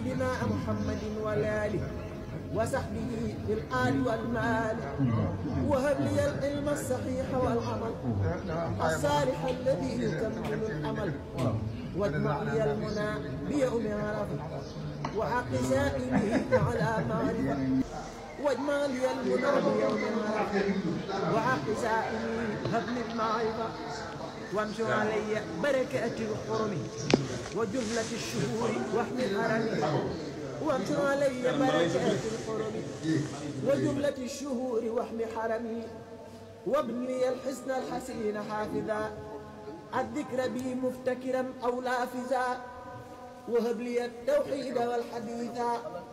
سيدنا محمد والآله وصحبه بالآل والمال وهب لي العلم الصحيح والعمل الصالح الذي يكمل الأمل واجمع لي المنى بيوم عرفة وحق سائله على معرفة واجمع لي المنى بيوم عرفة وحق سائله هب لي المعرفة وامشوا علي بركات الحرم وجملة الشهور واحمي الحرم وامشوا علي بركات الحرم وجملة الشهور واحمي حرمي وابن لي الحسن الحسين حافظا الذكر بي مفتكرا أو لافزا وهب لي التوحيد والحديثا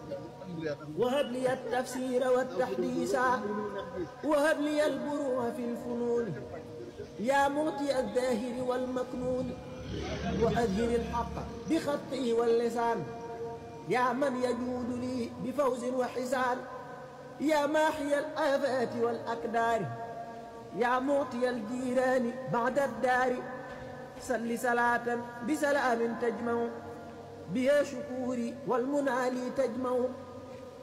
وهب لي التفسير والتحديثا وهب لي البروع في الفنون يا موتي الظاهر والمكنون وأظهر الحق بخطه واللسان يا من يجود لي بفوز وحسان يا ماحي الآفات والأكدار يا موتي الجيران بعد الدار صل صلاة بسلام تجمع بها شكوري والمنى لي تجمع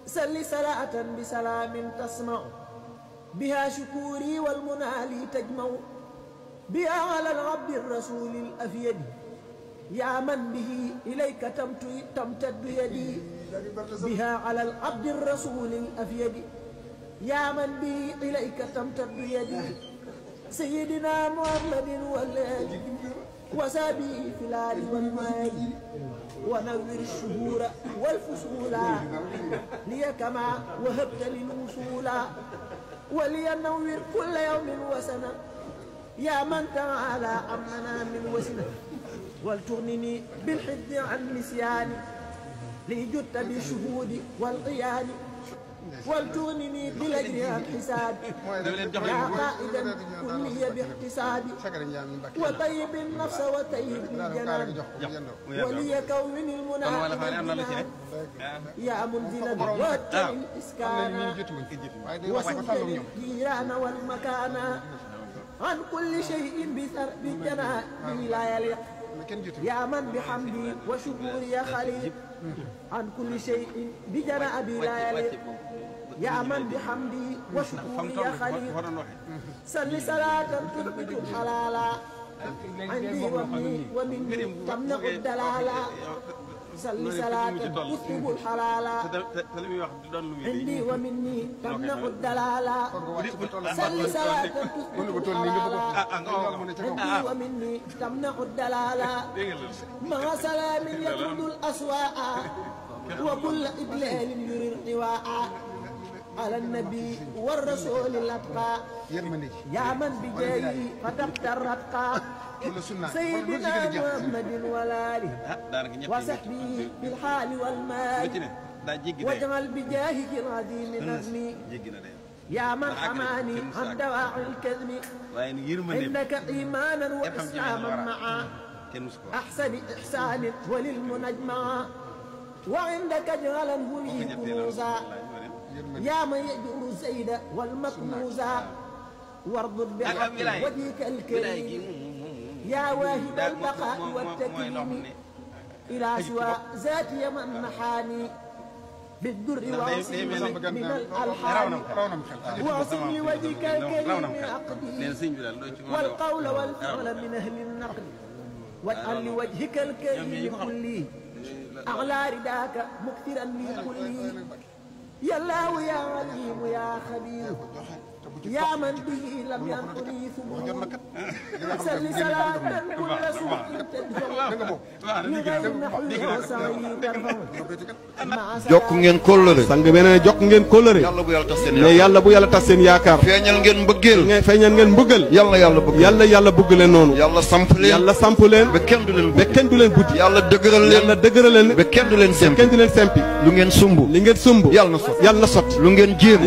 صل صلاة بسلام تسمع بها شكوري والمنى لي تجمع بها على العبد الرسول الأفيد يا من به إليك تمتد يدي بها على العبد الرسول الأفيد يا من به إليك تمتد يدي سيدنا محمد والآل وسابي في الآل والمال ونور الشهور والفصول لي كما وهبت لي الوصول ولينور كل يوم وسنة يا من تعالى أمنا من وسنة ولتغنني بالحد عن نسياني لجدت بالشهود والقيان ولتغنني بالأجر عن حسابي يا قائدا كلي باحتسابي وطيب النفس وطيب الجنان ولي كون المنى يا منزل الوقت الإسكان وسكن الجيران والمكان عن كل شيء بجناء لا يليق يا من بحمدي وشكوري يا خليل عن كل شيء بجناء لا يليق يا من بحمدي وشكوري يا خليل صل صلاة تثبت الحلال عندي ومني تمنع الدلال صل صلاة تثبت الحلال عندي ومني تمنع الدلال صل صلاة تثبت الحلال عندي ومني تمنع الدلال مع سلام يطرد الأسواء وكل إدلال يري القواء على النبي والرسول الأتقى يا من بجاهه فتقت الرتقى سيدنا محمد والآله وصحبه بالحال والمال واجعل بجاهه العظيم نظمي يا من حماني عن دواعي الكذب إنك إيمانا وإسلاما معا أحسن إحسان وللمنجمع وعندك اجعله لي كنوزا يا من يجور الزيد والمكنوزا وارض بحق وجهك الكريم يا واهب البقاء والتكريم إلى سوى ذات يمن محاني بالدر وعصي من الألحان وعصم لوجهك الكريم عقدي والقول والفعل من أهل النقد واجعل لوجهك الكريم كلي أعلى رداك مكثرا لي كلي يا الله يا عليم يا خبير يا من به لم ينقني ثبوت سل صلاة كل سوء تدفع لغير نحو وسعي ترفع jokk ngeen kóllëre sang bi nee jokk ngeen kóllëre yàlla bu yàlla tas seen ne yàlla bu yàlla tas seen yaakaar feeñal ngeen mbëggeel feeñal ngeen mbëggal yàlla bëgg leen noonu yàlla samp leen ba kenn du leen buddi yàlla dëgëral leen ba kenn du leen sempi lu ngeen sumb li ngeen sumb yàlla na sotti yàlla na sotti lu ngeen jéem